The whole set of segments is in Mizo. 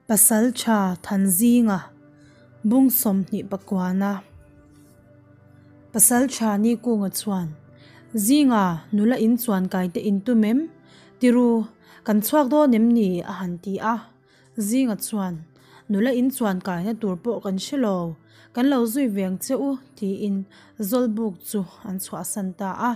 Pasaltha Thanzinga bung 29a Pasaltha Nikunga chuan Zinga nula in chuan kai te in tum em? Tiru, kan chhuak dawn em ni? a han ti a. Zinga chuan Nula in chuan kaina tur pawh kan hre lo, kan lo zui veng che u tiin Zawlbuk chu an chhuahsan ta a.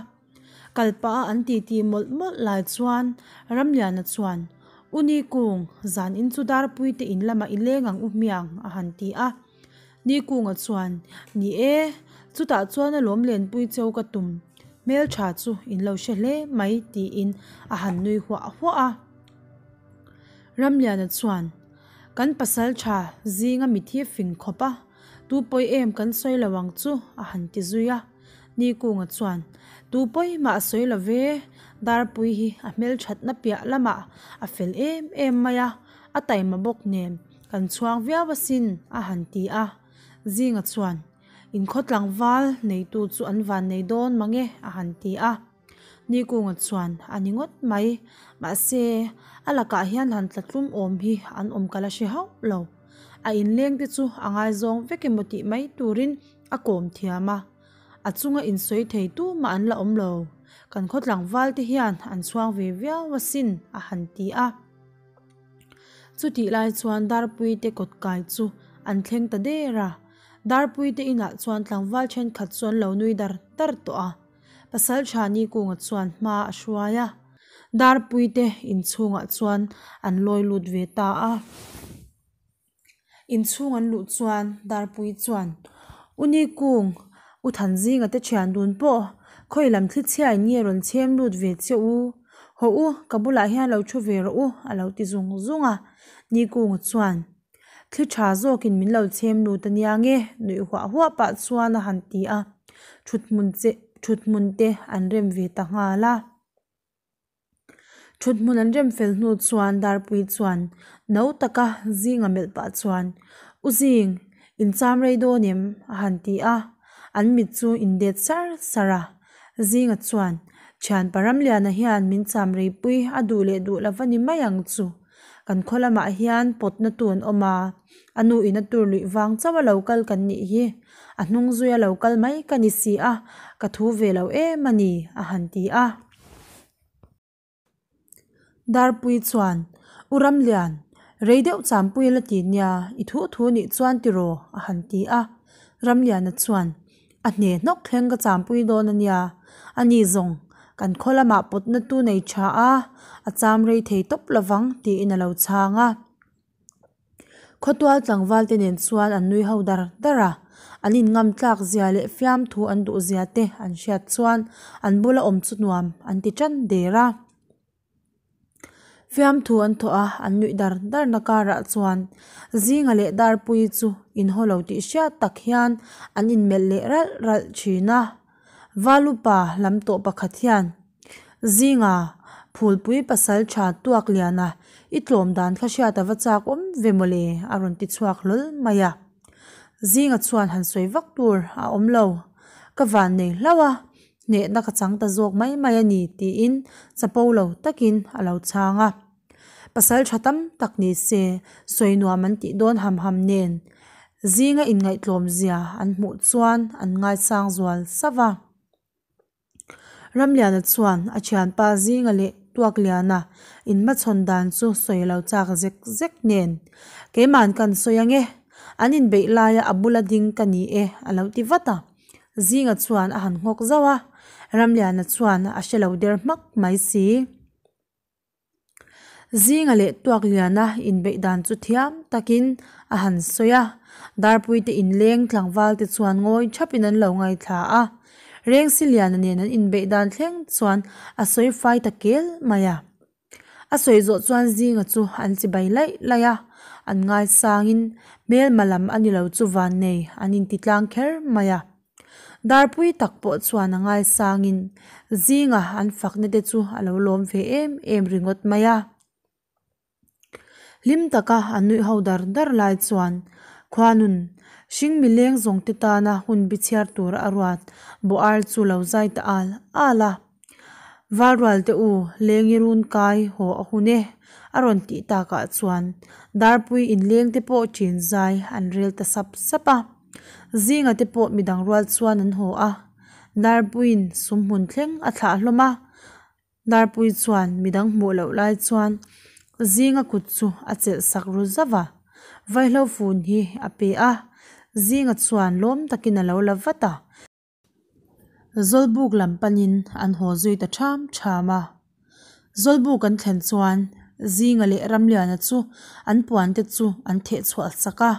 Kal pah a an titi mawlh mawlh lai chuan Ramliana chuan, U Nikung, zan in chu Darpui te in lamah i leng ang u hmiang a han ti a. Nikunga chuan, Ni e, chutah chuan a lawm lenpui cheu ka tum, hmeltha chu in lo hre hle mai tiin a han nui huah huah a. Ramliana chuan, Kan pasaltha zinga mithi fing khawp a, tu pawi em kan sawi lo ang chu a han ti zui a. Nikunga chuan, Tu pawi mah a sawi lo ve, Darpui hi a hmelthatna piah lamah a fel em em mai a, a taima bawk nen kan chhuang viau asin a han ti a. Zinga chuan, Inkhaw tlangval neitu chu an van nei dawn mang e a han ti a. Nikunga chuan, A ni ngawt mai, mahse a lakah hian han tla tlum awm hi an awm ka la hre hauh lo. A inleng te chu a ngaizawng vek emaw tih mai turin a kawm thiam a, a chunga insawi thei tumah an la awm lo. Kan khaw tlangval te hian an chhuang ve viau asin a han ti a. Chutih lai chuan Darpui te kawt kai chu an thleng ta der a. Darpui te inah chuan tlangval thenkhat chu an lo nui dar dar tawh a. Pasaltha Nikunga chuan hma a hruai a, Darpui te inchhungah chuan an lawi lut ve ta a. Inchhung an luh chuan Darpui chuan, U Nikung, U Thanzinga te thian dun pawh khawi lam thli chhiain nge rawn chhem lut ve che u? Hawh u, ka bulah hian lo thu ve rawh u, a lo ti zung zung a. Nikunga chuan, Thli tha zawkin min lo chhem lut a nia nge? nuih huah huah pah chuan a han ti a, thuthmun che thuthmun te an rem ve ta nghal a. Thuthmun an rem fel hnu chuan Darpui chuan no taka zinga melh pah chuan, U Zing, in cham rei dawn em? a han ti a, an mit chu in det sar sar a. Zinga chuan, Thianpa Ramliana hian min cham reipui a duh leh duh lova ni mai ang chu. Kan khaw lamah hian pawtna tu an awm a, a nu in a tur luih vang chauh a lo kal kan nih hi. A hnung zui a lo kal mai ka ni si a, ka thu ve lo em a ni, a han ti a. Darpui chuan, U Ramlian, rei deuh champui la ti nia, i thu thu nih chuan tiraw? a han ti a. Ramliana chuan, A hne hnawk thleng ka champui dawn a nia, a ni zawng, kan khaw lamah pawtna tu nei tha a, a cham rei thei tawp lovang, tiin a lo chhang a. Khawtual tlangval te nen chuan an nui ho dar dar a, an in ngam tlak zia leh fiamthu an duh zia te an hriat chuan an bula awm chu nuam an ti tan der a. Fiamthu an thawh a, an nuih dar dar na karah chuan Zinga leh Darpuii chu inhaw lo tih hriat tak hian an inmelh leh ralh ralh thin a. Valupa lam tawh pakhat hian Zinga, Phulpui pasal tha tuak liana i tlawm dan kha hriat a va chak awm ve mawle a rawn ti chhuak hlawl mai a. Zinga chuan han sawi vak tur a awm lo. Ka van nei hlauh a, hnehna ka chang ta zawk mai mai a ni tiin chapo lo takin a lo chhang a. Pasal tha tam tak ni se sawi nuam an tih dawn ham ham nen zinga inngaihtlawm zia an hmuh chuan an ngaisang zual sauh a. Ramliana chuan a thianpa zinga leh Tuakliana inhmachhawn dan chu sawi lo chak zek zek nen Keiman kan sawi ange, an inbeih laia a bula ding ka ni e a lo ti vat a. Zinga chuan a han nghawk zauh a, Ramliana chuan a hre lo der hmak mai si. Zinga leh Tuakliana inbeih dan chu thiam takin a han sawi a, Darpuite inleng tlangval te chuan ngawi thapin an lo ngaithla a. Rengsiliana nen an inbeih dan thleng chuan a sawi fai ta kel mai a. A sawi zawh chuan Zinga chu an chi bai laih laih a, an ngaisangin hmelma lam a ni lo chu vannei an inti tlang kher mai a. Darpui tak pawh chuan a ngaisangin Zinga an fakna te chu a lo lawm ve em em ringawt mai a. Hlim taka an nuih ho dar dar lai chuan khuanun hring mileng zawng te tana hun bi chhiar tur a ruat bawh ar chu lo zai ta al al a. Valrual te u, lengi run kai haw a hun e. A rawn tih takah chuan Darpui inleng te pawh ṭin zai an rel ta sap sap a. Zinga te pawh midang rual chuan an haw a. Darpuiin sumhmun thleng a thlah hlawm a. Darpui chuan midang hmuh loh lai chuan Zinga kut chu a chelh sak ru zauh a. Vaihlo fun hi a pe a. Zinga chuan lawm takin a lo la vat a. Zawlbuk lam panin an haw zui ta ṭham ṭham a. Zawlbuk an thlen chuan Zinga leh Ramliana chu an puan te chu an theh chhuah sak a.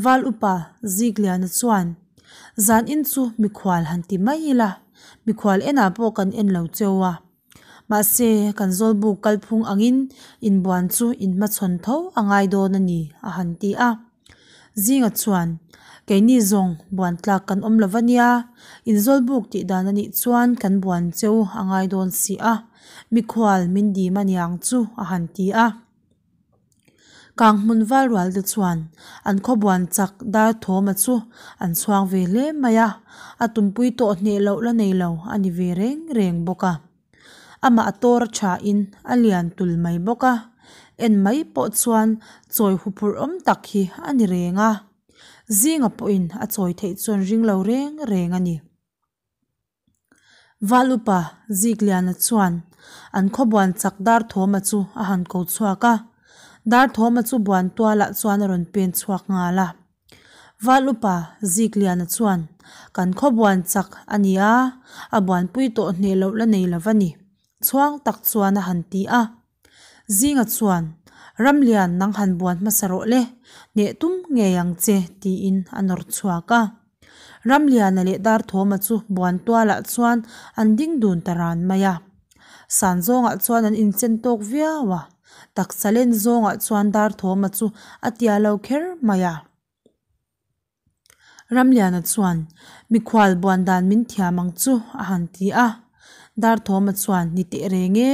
Val upa Zikliana chuan, Zan in chu mikhual han ti mai ila, mikhual enah pawh kan en lo cheu a. Mahse, kan Zawlbuk kalphung angin inbuan chu inhmachhawn tho a ngai dawn a ni, a han ti a. Zinga chuan, Keini zawng buan tlak kan awm lo va nia, inzawlbuk tih dan a nih chuan kan buan cheu a ngai dawn si a, mikhual min dim a niang chu, a han ti a. Kang hmun val rual te chuan an khaw buan chak dar thawma chu an chhuang ve hle mai a, a tumpui tawh hneh loh la nei lo a ni ve reng reng bawk a. Amah a tawr a tha in a lian tul mai bawk a, en mai pawh chuan chawi huphurh awm tak hi a ni reng a. Zinga pawhin a chawi theih chuan ring lo reng reng a ni. Val upa Zikliana chuan an khawbuan chak Darthawma chu a han ko chhuak a, Darthawma chu buan tualah chuan a rawn pen chhuak nghal a. Val upa Zikliana chuan, Kan khaw buan chak a nia, a buanpui tawh hneh loh la nei lo va ni, chhuang tak chuan a han ti a. Zinga chuan, Ramlian nang han buan hmasa rawh le, hneh tum ngei ang che, tiin a nawr chhuak a. Ramliana leh Darthawma chu buan tualah chuan an ding dun ta ran mai a. San zawngah chuan an inchen tawk viau a, taksa len zawngah chuan Darthawma chu a tia lo kher mai a. Ramliana chuan, Mikhual buan dan min thiam ang chu, a han ti a. Darthawma chuan, Ni teh reng e,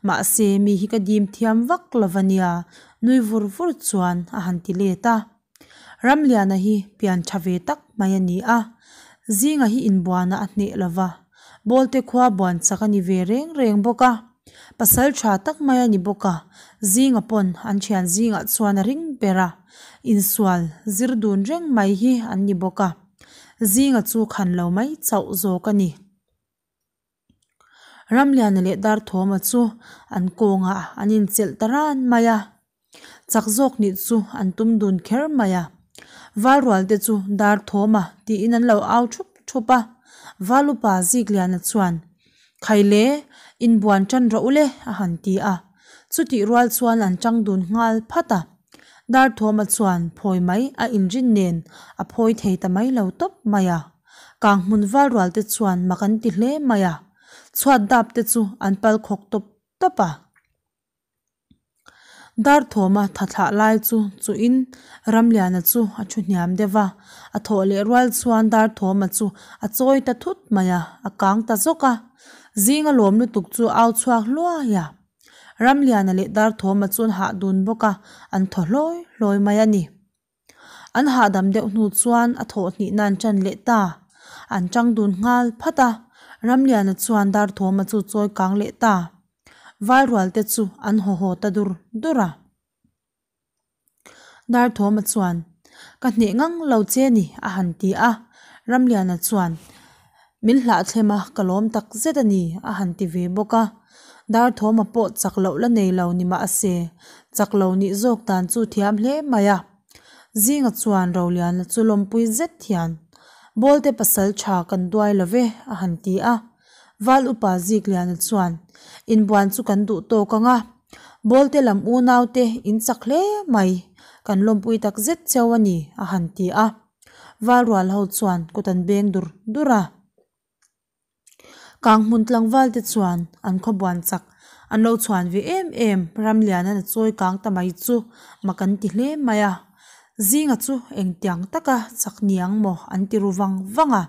mahse mi hi ka dim thiam vak lo va nia, nui vur vur chuan a han ti let a. Ramliana hi pian tha ve tak mai a ni a, zinga hi inbuana a hneh lo va, Bawlte khua buan chak a ni ve reng reng bawk a, pasal tha tak mai a ni bawk a, zinga pawn an thian zingah chuan a ring ber a, insual zir dun reng mai hi an ni bawk a, zinga chu khan lo mai chauh zawk a ni. Ramliana leh Darthawma chu an kawngah an inchelh ta ran mai a, chak zawk nih chu an tum dun kher mai a. Valrual te chu Darthawma tiin an lo au thup thup a, Valupa Zikliana chuan, Khaile, inbuan tan rawh u le a han ti a, chutih rual chuan an tang dun nghal phat a. Darthawma chuan phawi mai a inrin nen a phawi thei ta mai lo tawp mai a. Kang hmun val rual te chuan mak an ti hle mai a, chhuat dap te chu an pal khawk tawp tawp a. Darthawma tha thlah lai chu chuhin Ramliana chu a thu hniam deuh a, a thawh leh rual chuan Darthawma chu a chawi ta thut mai a, a kang ta zawk a. Zinga lawm lutuk chu au chhuak hluai a. Ramliana leh Darthawma chu an hah dun bawk a, an thaw hlawi hlawi mai a ni. An hahdam deuh hnu chuan a thawh hnih nan ṭan leh ta. An ṭang dun nghal phat a, Ramliana chuan Darthawma chu chawi kang leh ta. Valrual te chu an haw haw ta dur dur a. Darthawma chuan, Ka hneh ngang lo che ni, a han ti a. Ramliana chuan, Min hlahthlem a, ka lawm tak zet a ni, a han ti ve bawk a. Darthawma pawh chak loh la nei lo ni mah se, chak lo nih zawk dan chu thiam hle mai a. Zinga chuan Roliana chu lawmpui zet hian, Bawlte pasal tha kan duai lo ve, a han ti a. Val upa Zikliana chuan, Inbuan chu kan duh tawk ang a, Bawlte lam unaute in chak hle mai, kan lawmpui tak zet cheu a ni, a han ti a. Val rual ho chuan kut an beng dur dur a. Kang hmun tlangval te chuan an khawbuan chak an lo chhuan ve em em Ramliana'n a chawi kang ta mai chu mak an ti hle mai a. Zinga chu engtiang taka chak niang maw an ti ru vang vang a.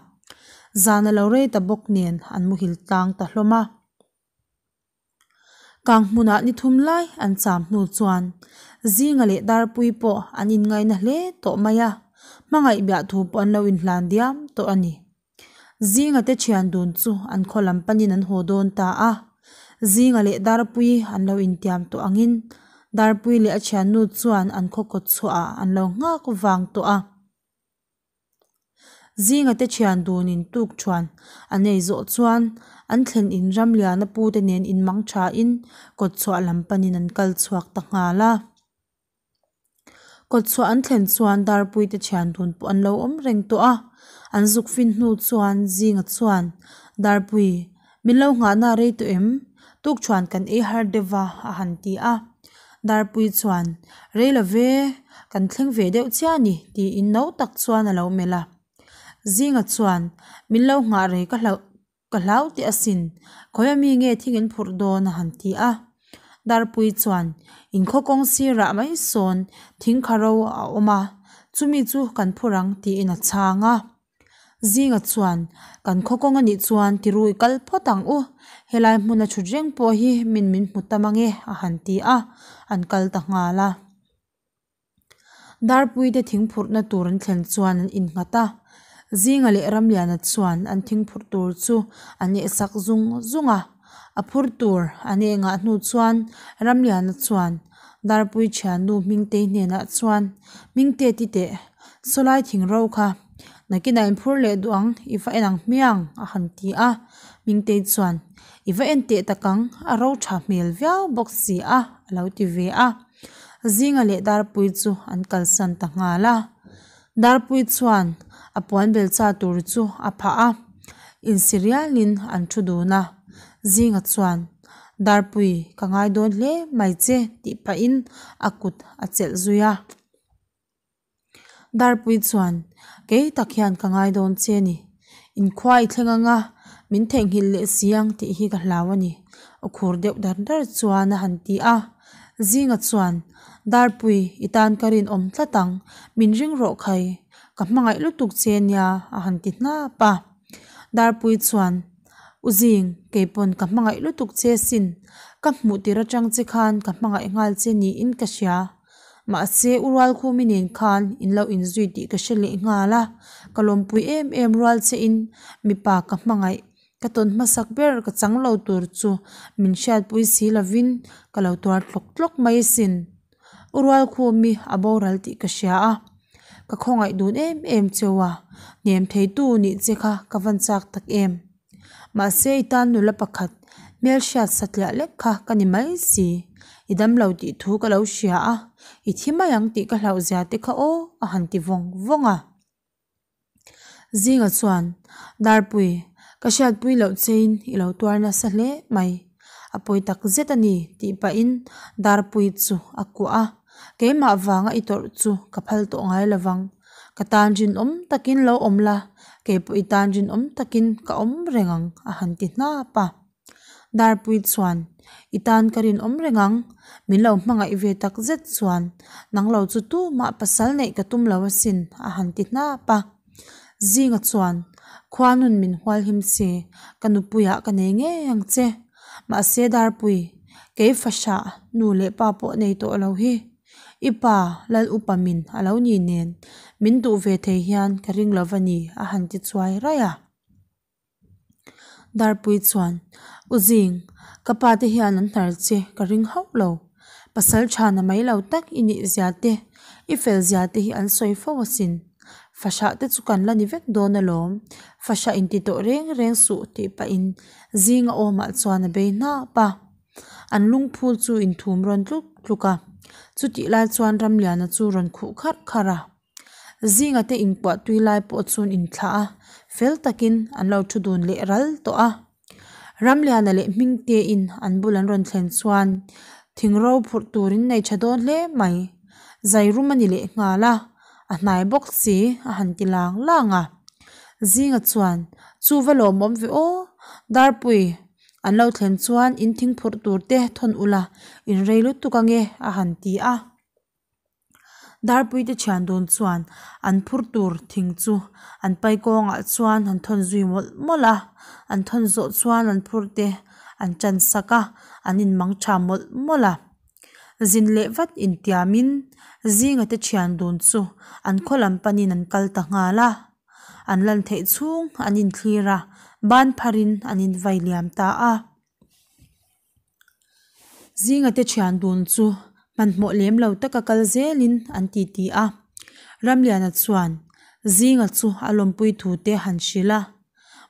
Zan a lo rei ta bawk nen an muhil tlang ta hlawm a. Kang hmunah ni thum lai an cham hnu chuan Zinga leh Darpui pawh an inngaina hle tawh mai a, hmangaih biah thu pawh an lo inhlan diam tawh a ni. Zinga te thian dun chu an khaw lam panin an haw dawn ta a, Zinga leh Darpui an lo intiam tawh angin Darpuii leh a thiannu chuan an khaw kawt chhuahah an lo nghak vang tawh a. Zinga te thian dunin tuk thuan an ei zawh chuan an thlen in Ramliana pu te nen in mang tha in kawt chhuah lam panin an kal chhuak ta nghal a. Kawt chhuah an thlen chuan Darpui te thian dun pawh an lo awm reng tawh a. An zuk fin hnu chuan Zinga chuan, Darpui, min lo nghahna a rei tawh em? Tuk thuan kan ei har deuh va a han ti a. Darpui chuan, Rei lo ve, kan thleng ve deuh chiah a ni tiin no tak chuan a lo melh a. Zinga chuan, Min lo nghah rei ka hlauh. Ka hlau teh asin, khawi ami nge thing in phurh dawn a han ti a. Darpui chuan, In khaw kawng sirah mai sawn thing kha ro a awm a, chumi chu kan phur ang tiin a chhang a. Zinga chuan, Kan khaw kawng anih chuan tiru i kal phawt ang u, helai hmuna thut reng pawh hi min min hmu tam ange a han ti a, an kal ta nghal a. Darpuite thingphurhna tur an thlen chuan an innghat a, Zinga leh Ramliana chuan an thingphurh tur chu an ehsak zung zung a. A phur tur an eh ngah hnu chuan Ramliana chuan Darpui thiannu Hmingtei hnenah chuan, Hmingte ti teh, sawlai thing ro kha nakinah in phur leh duh ang, i va en ang hmiang a han ti a. Hmingtei chuan, I va en teh tak ang, a ro tha hmel viau bawk si a, a lo ti ve a. Zinga leh Darpui chu an kalsan ta nghal a. Darpui chuan a puan bel cha tur chu a phah a, insi rialin an thu dun a. Zinga chuan, Darpui, ka ngai dawn hle mai che tih pahin a kut a chelh zui a. Darpui chuan, Kei tak hian ka ngai dawn che ni. Inkhua i thleng anga min theihnghilh leh si ang tih hi ka hlau a ni, aw khur deuh dar dar chuan a han ti a. Zinga chuan, Darpui, i tan ka rinawm tlat ang, min ring rawh khai, ka hmangaih lutuk che nia, a han ti hnap a. Darpui chuan, U Zing, kei pawn ka hmangaih lutuk che sin, ka hmuh tir atang che khan ka hmangaih nghal che niin ka hria. Mahse, U Rualkhumi nen khan in lo inzui tih ka hre leh nghal a, ka lawmpui em em rual che in mipa ka hmangaih, ka tawn hmasak ber ka chang lo tur chu min hriatpui si lovin ka lo tuar tlawk tlawk mai asin. U Rualkhumi a boral tih ka hria a, ka khawngaih dun em em cheu a, hnem theitu nih che kha ka van chak tak em. Mahse i tan nula pakhat hmelhriat satliah lek kha ka ni mai si. I damlo tih thu ka lo hria a, i thi mai ang tih ka hlauh zia te kha aw a han ti vawng vawng a. Zinga chuan, Darpui, ka hriatpui loh chein i lo tuar nasa hle mai. A pawi tak zet a ni tih pahin Darpui chu a kuah a, Keimah vanga i tawrh chu ka phal tawh ngai lovang. Ka tan rinawm takin lo awm la, kei pawh i tan rinawm takin ka awm reng ang, a han ti hnap a. Darpui chuan, I tan ka rinawm reng ang, min lo hmangaih ve tak zet chuan, nang lo chu tumah pasal neih ka tum lo asin, a han ti hnap a. Zinga chuan, Khuanun min hual him se, ka nupuiah ka nei ngei ang che. Mahse Darpui, kei fahrah nu leh pa pawh nei tawh lo hi. I pa, Lal upa min a lo ni nen, min duh ve thei hian ka ring lo va ni, a han ti chuai raih a. Darpui chuan, U Zing, ka pa te hian an hnar che ka ring hauh lo. Pasal tha na mai lo tak i nih zia te, i fel zia te hi an sawi fo asin. Fahrah te chu kan la ni vek dawn alawm, fahrah inti tawh reng reng suh tih pahin Zinga awmah chuan a bei hnap a. An lungphul chu inthum rawn tluk tluk a, chutih lai chuan Ramliana chu rawn khuh kharh kharh a. Zinga te inkuah tui lai pawh chuan inthlah a, fel takin an lo thu dun leh ral tawh a. Ramliana leh Hmingtein an bul an rawn thlen chuan thing ro phurh turin nei tha dawn hle mai. Zai rum a ni leh nghal a, a hnai bawk si a han ti lang lang a. Zinga chuan, Chu va lawmawm ve aw, Darpui, An lo thlen chuan in thing phurh tur te thawn ula in rei lutuk ange a han ti a. Darpui te thian dun chuan an phur tur thing chu an pai kawngah chuan an thawn zui mawlh mawlh a, an thawn zawh chuan an phur te an chan sak a, an in mang tha mawlh mawlh a. Zin leh vat intiamin Zinga te thian dun chu an khaw lam panin an kal ta nghal a. An lan theih chhung an inthlir a, ban pharin an invai liam ta a. Zinga te thian dun chu Hmanhmawh lem lo taka kal zelin an titi a. Ramliana chuan Zinga chu a lawmpui thu te han hrilh a.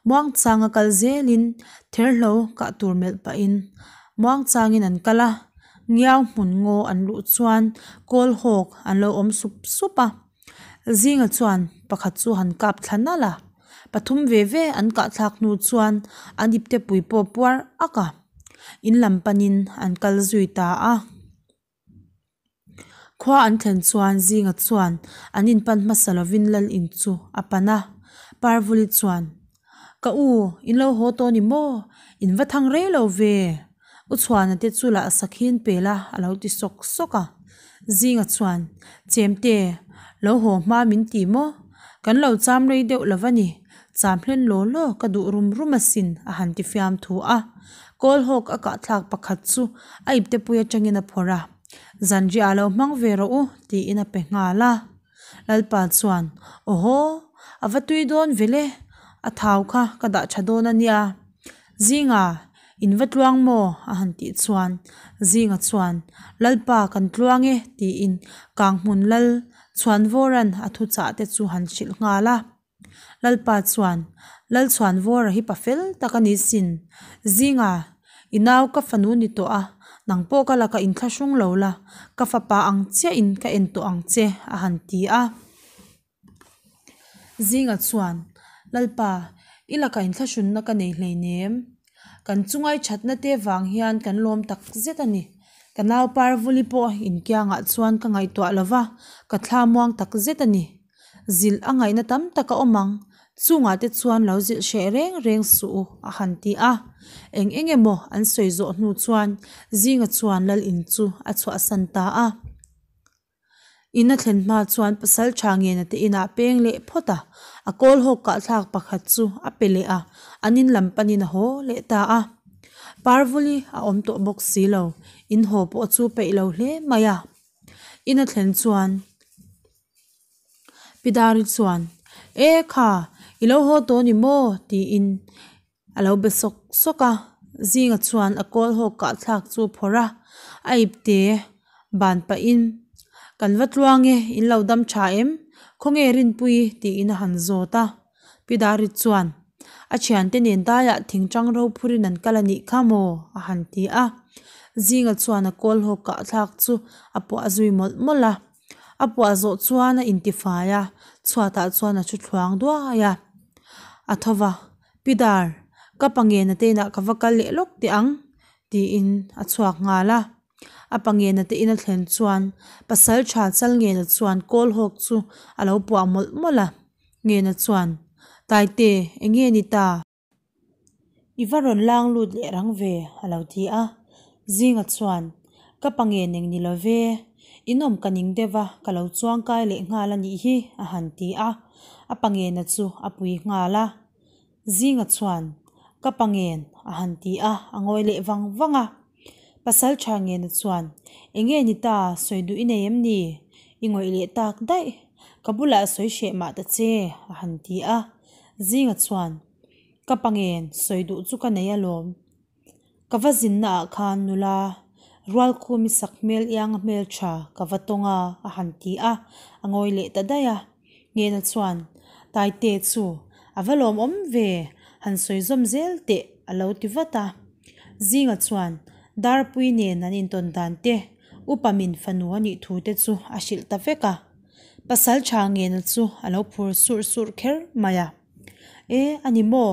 Muangchanga kal zelin therhlo kah tur melh pahin muangchangin an kal a. Ngiau hmun ngaw an luh chuan kawl hawk an lo awm sup sup a. Zinga chuan pakhat chu han kap thla nalh a. Pathum ve ve an kah thlak hnu chuan an ipte pui pawh puar ak a. In lam panin an kal zui ta a. Khua an thlen chuan Zinga chuan an inpan hmasa lovin Lal in chu a pan a. Parvuli chuan, Ka u, in lo haw tawh ni maw? In va thang rei lo ve. U Chhuana te chu lah sakhin pe la a lo ti sawk sawk a. Zinga chuan, Chemte, lo haw hma min ti maw? Kan lo cham rei deuh lo va ni. Cham hlen law law ka duh rum rum asin a han ti fiam thu a. Kawlhawk a kahthlak pakhat chu a iptepui atangin a phawrh a. Zanriah lo hmang ve rawh u tiin a pe nghal a. Lalpa chuan, Awhaw, a va tui dawn ve le, a thau kha ka dah tha dawn a nia. Zinga, in va tluang maw? a han tih chuan Zinga chuan, Lalpa kan tluang e tiin Kanghmun Lal Chhuanvawra'n a thuchah te chu han hrilh nghal a. Lalpa chuan, Lalchhuanvawra hi pa fel tak a ni sin. Zinga, i nau ka fanu ni tawh a, nang pawh ka lakah inthlahrung lo la, ka fapa ang chiahin ka en tawh ang che, a han ti a. Zinga chuan, Lalpa, i lakah inthlahrunna ka nei hleinem. Kan chungai thatna te vang hian kan lawm tak zet a ni. Ka nau Parvuli pawh inkiangah chuan ka ngaihtuah lo va, ka thla muang tak zet a ni. Zilh a ngaihna tam tak a awm ang, chungah te chuan lo zilh hreh reng reng suh u, a han ti a. Eng eng emaw an sawi zawh hnu chuan Zinga chuan Lal in chu a chhuahsan ta a. In a thlen hma chuan pasal tha ngena te inah peng leh phawt a, a kawl hawk kahthlak pakhat chu a pe leh a, an in lam panin a haw leh ta a. Parvuli a awm tawh bawk si lo, in haw pawh chu peih lo hle mai a. In a thlen chuan. Pidari chuan, E kha, i lo haw tawh ni maw? tiin a lo be sawk sawk a. Zinga chuan a kawl hawk kahthlak chu a phawrh a, a ipte ban pahin, Kan va tluang e, in lo dam tha em? Khawnge Rinpui? tiin a han zawt a. Pidari chuan, A thiante nen daiah thingtang ro phurin an kal a nih kha maw? a han ti a. Zinga chuan a kawl hawk kahthlak chu a puah zui mawlh mawlh a. A puah zawh chuan a intifai a, chhuatah chuan a thu thluang duai a. A tho va, Pi Dar, ka pangena te inah ka va kal leh lawk teh ang, tiin a chhuak nghal a. A pangena te in a thlen chuan pasal tha chal ngena chuan kawl hawk chu a lo puah mawlh mawlh a. Ngena chuan, Taite, enge ni ta? I va rawn lang lut leh rang ve, a lo ti a. Zinga chuan, Ka pa nge neng ni lo ve, in awm ka ning deuh a, ka lo chuang kai leh nghal a nih hi, a han ti a. A pa ngena chu a pui nghal a. Zinga chuan, Ka pa ngen, a han ti a, a ngawi leh vang vang a. Pasal tha ngena chuan, Enge ni ta, sawi duh i nei em ni? I ngawih leh tak daih, ka bulah sawi hreh mah ta che, a han ti a. Zinga chuan, Ka pangen sawi duh chu ka nei alawm. Ka va zinna ah khan nula Rualkhumi sak hmel ianga hmel tha ka va tawng a, a han ti a, a ngawi leh ta daih a. Ngena chuan, Taite chu a va lawmawm ve, han sawi zawm zel teh a lo ti vat a. Zinga chuan Darpui nen an intawn dan te, upa min fanu a nih thu te chu a hrilh ta vek a. Pasal tha ngena chu a lo phur surh surh kher mai a. E, a ni maw?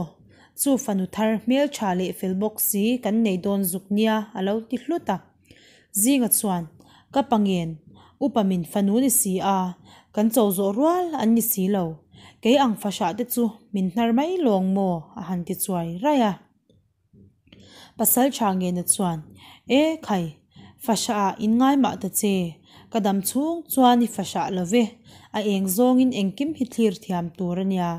Chu fanu thar hmel tha leh fel bawk si kan nei dawn zuk nia a lo ti hlut a. Zinga chuan, Ka pa ngen, upa min fanu ni si a, kan cho zawh rual an ni si lo. Kei ang fahrah te chu min hnar mai lawng maw? a han ti chuai raih a. Pasal tha ngena chuan, E khai, fahrah ah in ngai mah ta che, ka dam chhung chuan i fahrah lo ve, a eng zawngin engkim hi thlir thiam tur a nia.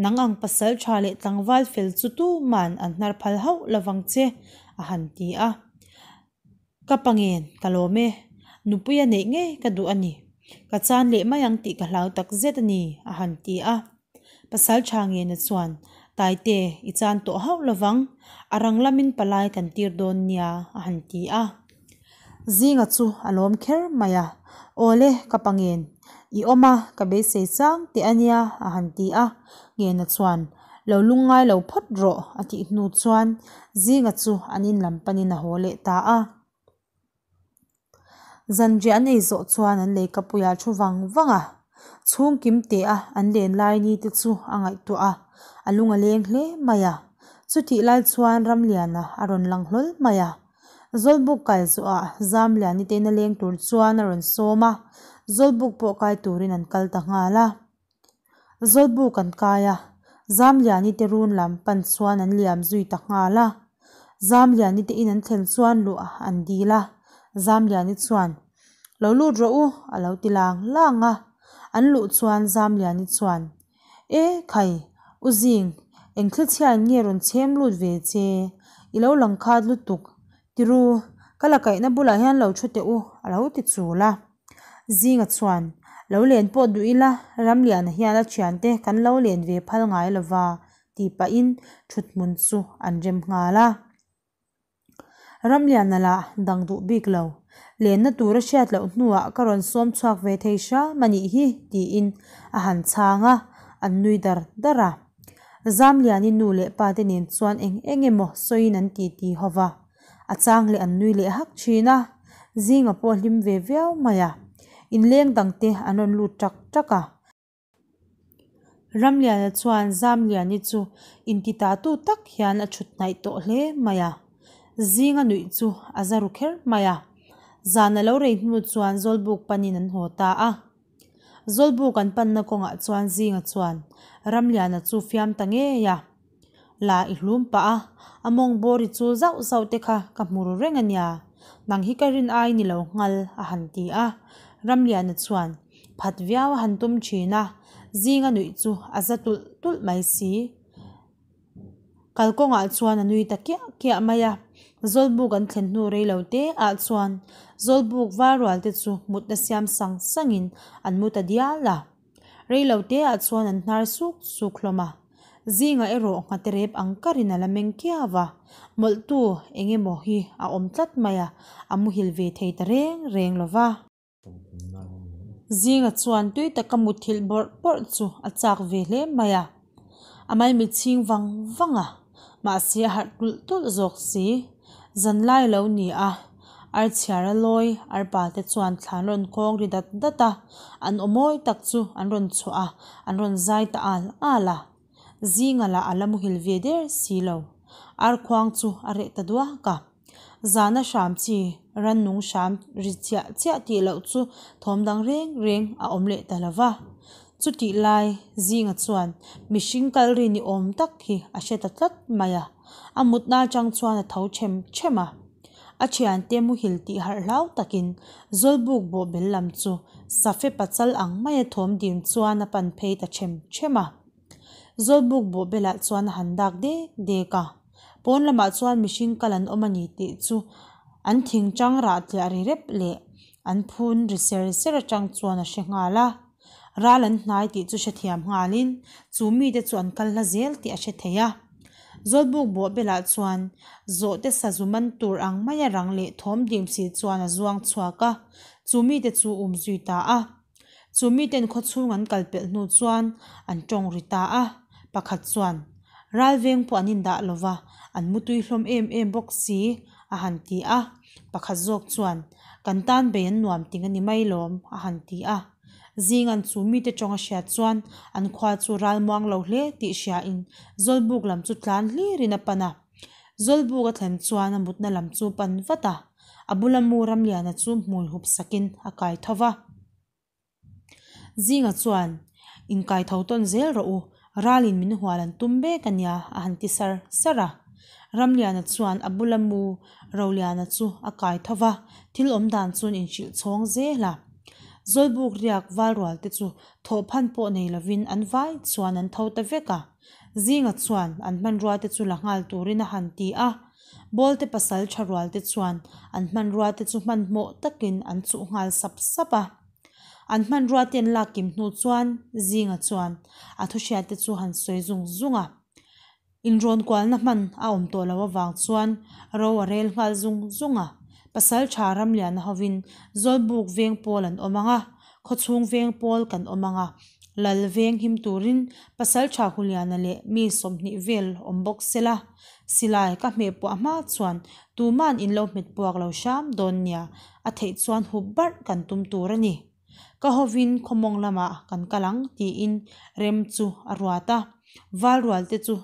Nang ang pasal tha leh tlangval fel chu tuman an hnar phal hauh lovang che, a han ti a. Ka pa ngen, ka lawm e. Nupuia neih ngei ka duh a ni. Ka chan leh mai ang tih ka hlau tak zet a ni, a han ti a. Pasal tha ngena chuan, Taite, i chan tawh hauh lovang, a rang lamin palai kan tir dawn nia, a han ti a. Zinga chu a lawm kher mai a, Awle, ka pa ngen, i awm a, ka beisei chang teh a nia, a han ti a. Ngena chuan, Lo lungngai lo phawt rawh, a tih hnu chuan Zinga chu an in lam panin a haw leh ta a. Zanriah an ei zawh chuan an leikapuiah thu vang vang a, chhung kim teh a an len lai ni te chu a ngaihtuah a, a lung a leng hle mai a. Chutih lai chuan Ramliana a rawn lang hlawl mai a, Zawlbuk kai zawhah Zamliani te ina leng tur chuan a rawn sawm a, Zawlbuk pawh kai turin an kal ta nghal a. Zawlbuk an kai a, Zamliani te run lam pan chuan an liam zui ta nghal a. Zamliani te in an thlen chuan luh an dil a, Zamliani chuan, Lo lut rawh u, a lo ti lang lang a. An luh chuan Zamliani chuan, E khai, U Zing, eng thlichhiain nge rawn chhem lut ve che? I lo lang khat lutuk, Tiru, ka la kaihna bulah hian lo thu teh u, a lo ti chul a. Zinga chuan, Lo len pawh duh ila, Ramliana hian a thiante kan lo len ve phal ngai lova, tih pahin thuthmun chu an rem nghal a. Ramliana lah dang duh bik lo, lenna tur a hriat loh hnuah ka rawn sawm chhuak ve thei hram a nih hi, tiin a han chhang a, an nui dar dar a. Zamliani nu leh pa te nen chuan eng eng emaw sawiin an titi ho va, a chang leh an nui leh hak thin a, zinga pawh hlim ve viau mai a, inleng dang te an rawn lut tak tak a. Ramliana chuan Zamliani chu intitatu tak hian a thut hnaih tawh hle mai a, zinga nuih chu a za ru kher mai a, zan a lo rei hnu chuan Zawlbuk panin an haw ta a. Zawlbuk an panna kawngah chuan Zinga chuan Ramliana chu fiam ta ngei a, La i hlum pah a, a mawng bawr i chul zauh zauh te kha ka hmu ru reng a nia, nang hi ka rin ai ni lo nghal a han ti a. Ramliana chuan phat viau a han tum thin a, Zinga nuih chu a za tulh tulh mai si. Kalkawngah chuan a nui ta kiah kiah mai a, Zawlbuk an thlen hnu rei lo te ah chuan Zawlbuk var rual te chu mutna siam sang sang in an mu ta dial a, rei lo te ah chuan an hnar suk suk hlawm a, zingah erawh nghate rep ang karin a la meng kiau a, mawlhtu eng emaw hi a awm tlat mai a, a muhil ve thei ta reng reng lo va. Zinga chuan tui taka muthilh bawrh bawrh chu a chak ve hle mai a, a maimit chhing vang vang a, mahse a harh tulh tulh zawk si. Zanlai lo ni a, ar chhiar a lawi arpa te chuan thlan rawn khawng ri dat dat a, an aw mawi tak chu an rawn chhuah a, an rawn zai ta al al a. Zinga lah a la muhil ve der si lo, ar khuang chu a reh ta duak a. Zana hram chi rannung hram ri chiah chiah tih loh chu thawm dang reng reng a awm leh ta lo va. Chutih lai zinga chuan mihring kal ri ni awm tak hi a hre ta tlat mai a, a mutna atang chuan a tho them them a. A thiante muhil tih harh hlau takin Zawlbuk bawhbel lam chu Safe pachal ang maia thawm dim chuan a pan phei ta them them a. Zawlbuk bawhbelah chuan a han dak dek dek a. Pawn lamah chuan mihring kal an awm a ni tih chu an thing chang rah tliah ri rep leh an phun ri ser ser atang chuan a hre nghal a. Ral an hnai tih chu hrethiam nghalin chu mite chu an kal hla zel tih a hre thei a. Zawlbuk bawhbelah chuan zawhte sazu man tur ang maia rang leh thawm dim si chuan a zuang chhuak a, chu mite chu um zui ta a. Chu miten khawchhung an kal pelh hnu chuan an tawng ri ta a, pakhat chuan, Ralveng pawh an indah lo va, an mutui hlawm em em bawk si, a han ti a. Pakhat zawk chuan, Kan tan bei an nuam ting a ni mai lawm, a han ti a. Zingan chu mite tawng a hriat chuan an khua chu ral muang lo hle tih hriain Zawlbuk lam chu tlan hlirin a pan a. Zawlbuk a thlen chuan a mutna lam chu pan vat a. A bula mu Ramliana chu hmui hup sakin a kai tho va. Zinga chuan, Inkai tho tawn zel rawh u, ralin min hual an tum mek a nia, a han ti sar sar a. Ramliana chuan a bula mu Roliana chu a kai tho va, thil awm dan chuan inhrilh chhawng zel a. Zawlbuk riak valrual te chu thawhphan pawh nei lovin an vai chuan an tho ta vek a. Zinga chuan an hmanrua te chu la nghal turin a han ti a. Bawlte pasal tha rual te chuan an hmanrua te chu hmanhmawh takin an chuh nghal sap sap a. An hmanrua te an lak kim hnu chuan Zinga chuan a thuhriat te chu han sawi zung zung a. Inrawn kualna hman a awm tawh loh avang chuan ro a rel nghal zung zung a. Pasalṭha Ramliana hovin Zawlbuk veng pawl an awm ang a, khawchhung veng pawl kan awm ang a, Lal veng him turin Pasalṭha Huliana leh mi 20 vel awm bawk sela, silai ka hmeh puah hma chuan tuman in lo hmet puak lo hram dawn nia, a theih chuan hup barh kan tum tur a ni. Ka hovin khawmawng lamah kan kal ang tiin rem chu a ruat a, Valrualte chu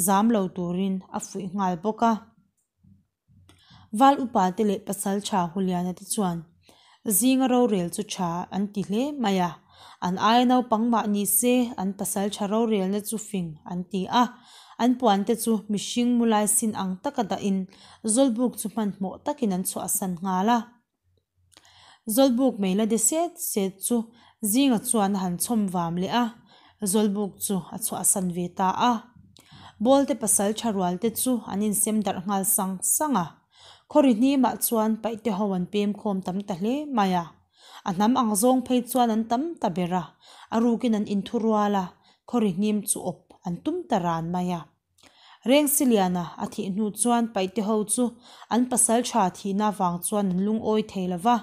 zam lo turin a fuih nghal bawk a. Val upate leh pasaltha Huliana te chuan zinga rorel chu tha an ti hle mai a, an aia naupang mah ni se an pasaltha rorelna chu fing an ti a, an puante chu mihring mulai sin ang taka dahin Zawlbuk chu hmanhmawh takin an chhuahsan nghal a. Zawlbuk mei la de set set chu Zinga chuan a han chhawm vam leh a, Zawlbuk chu a chhuahsan ve ta a. Bawlte pasal tha rual te chu an insem darh nghal sang sang a. Khawri hnimah chuan paihte ho an pem khawm tam ta hle mai a. A hnam ang zawng phei chuan an tam ta ber a, a rukin an inthurual a, khawri hnim chu awp an tum ta ran mai a. Rengsiliana a thih hnu chuan paihte ho chu an pasal tha thihna vang chuan an lungawi thei lo va,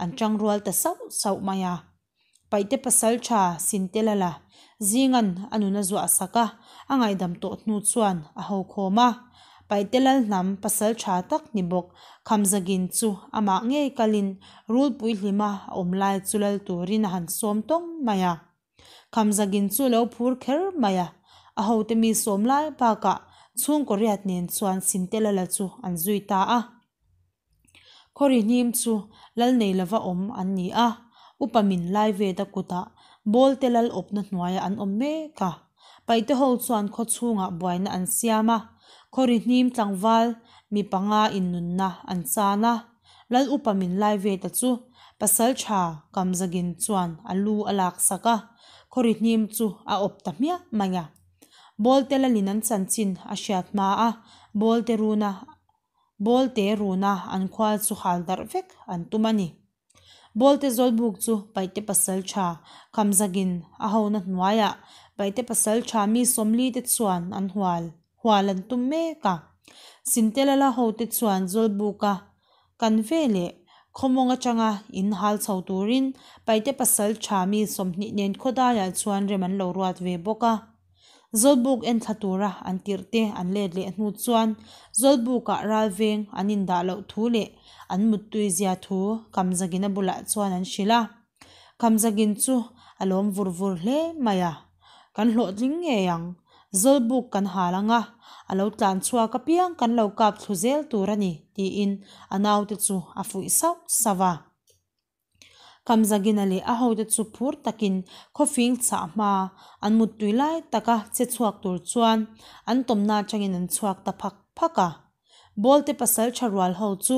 an tangrual ta sauh sauh mai a. Paihte pasal tha Sintelala zingan a nun a zuah sak a, a ngaihdam tawh hnu chuan a ho khawm a. Paihte Lalhnam pasal tha tak ni bawk Khamzagin chu amah ngei kalin Rulpui hlima a awm lai chu lal turin a han sawm tawng mai a. Khamzagin chu lo phur kher mai a, a hote mi sawm lai bakah chhungkaw riat nen chuan Sintelala chu an zui ta a. Khawri hnim chu lal nei lova awm an ni a, upa min lai vet a kutah Bawlte lal awpna hnuaiah an awm mek a. Paihte ho chuan khaw chhungah buaina an siam a, Khawri hnim tlangval mi panga innunna an chan a. Lal upa min lai ve ta chu pasal tha Kamzagin chuan a lu a lak sak a, khawri hnim chu a awp ta hmiah mai a. Bawlte lalin an chanchin a hriat hma a, Bawlte runa Bawlte runa an khua chu hal darh vek an tum a ni. Bawlte Zawlbuk chu Paihte pasal tha Kamzagin a hona hnuaiah Paihte pasal tha mi 40 te chuan an hual hual an tum mek a. Sintelala hote chuan Zawlbuka kan ve leh khawmawng atanga in hal chho turin Paihte pasal tha mi 20 nen khawdaiah chuan rem an lo ruat ve bawk a. Zawlbuk en thla tura an tirh te an let leh hnu chuan Zawlbukah ralveng an indah loh thu leh an muttui zia thu Kamzagina bulah chuan an hrilh a. Kamzagin chu a lawm vur vur hle mai a, Kan hlawhtling ngei ang, Zawlbuk kan hal ang a, a lo tlan chhuak apiang kan lo kap thlu zel tur a ni, tiin a naute chu a fuih sauh sauh a. Kamzagina leh a hote chu phur takin khawfing chhah hma an muttui lai taka che chhuak tur chuan an tawmna atangin an chhuak ta phak phak a. Bawlte pasal tha rual ho chu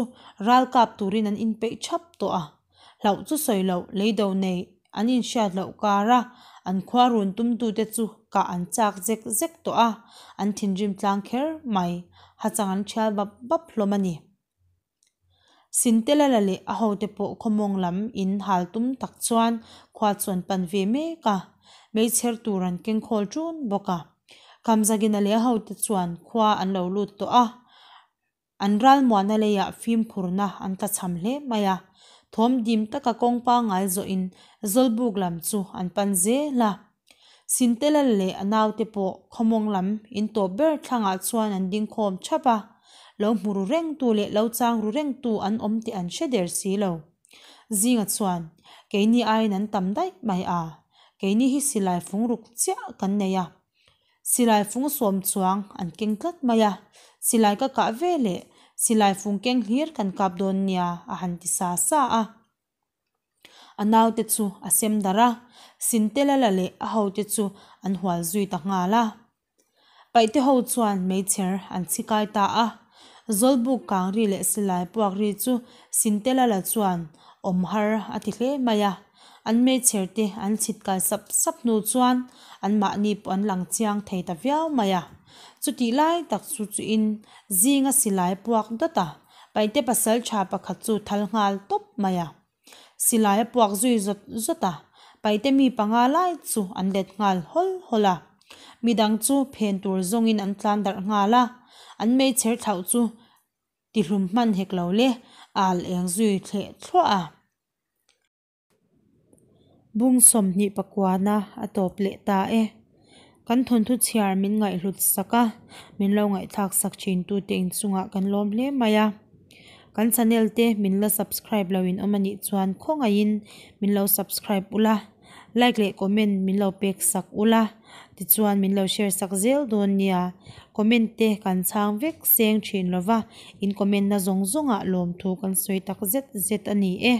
ral kap turin an inpeih thap tawh a. Hlauh chu sawi loh leido nei an inhriat loh kar a, an khua run tumtute chu kah an chak zek zek tawh a, an thinrim tlang kher mai. Hachang an thial bap bap hlawm a ni. Sintelala leh a hote pawh khawmawng lam in hal tum tak chuan khua chu an pan ve mek a, meichher tur an keng khawl ṭun bawk a. Kamzagina leh a hote chuan khua an lo lut tawh a, an ralmuahna leiah fimkhurna an tlachham hle mai a. Thawm dim taka kawng pangngai zawhin Zawlbuk lam chu an pan zel a. Sintelal leh a naute pawh khawmawng lam in tawp ber thlangah chuan an ding khawm thap a, lo hmu ru rengtu leh lo chang ru rengtu an awm tih an hre der si lo. Zinga chuan, Keini aiin an tam daih mai a, keini hi silai fung ruk chiah kan nei a, silai fung sawm chuang an keng tlat mai a, silai ka kah ve leh silai fung keng hlir kan kap dawn nia a han ti sa sa a. A naute chu a sem darh a, Sintelala leh a hote chu an hual zui ta nghal a. Paihte ho chuan meichher an chhi kai ta a, Zawlbuk kang ri leh silai puak ri chu Sintelala chuan awm har a ti hle mai a. An meichher te an chhit kai sap sap hnu chuan anmahni pawh an lang chiang thei ta viau mai a. Chutih lai tak chu chuin zinga silai puak dawt a. Paihte pasal tha pakhat chu thal nghal tawp mai a. Silai a puak zui zawt zawt a, paihte mi panga lai chu an let nghal hawl hawl a. Midang chu phen tur zawngin an tlan darh nghal a, an meichher thlauh chu Tihlum hman hek lo le, a alh eng zui thleh thluah a. Bung 20 pakuana a tawp leh ta e. Kan thawnthu chhiar min ngaihhlut sak a, min lo ngaihthlak sak thin tute inchungah kan lawm hle mai a. Kan channel te min la subscribe lo in awm anih chuan khawngaihin min lo subscribe ula, like leh comment min lo pek sak ula, tichuan min lo share sak zel dawn nia. Comment te kan chhang vek seng thin lova, in comment na zawng zawngah lawmthu kan sawi tak zet zet a ni e.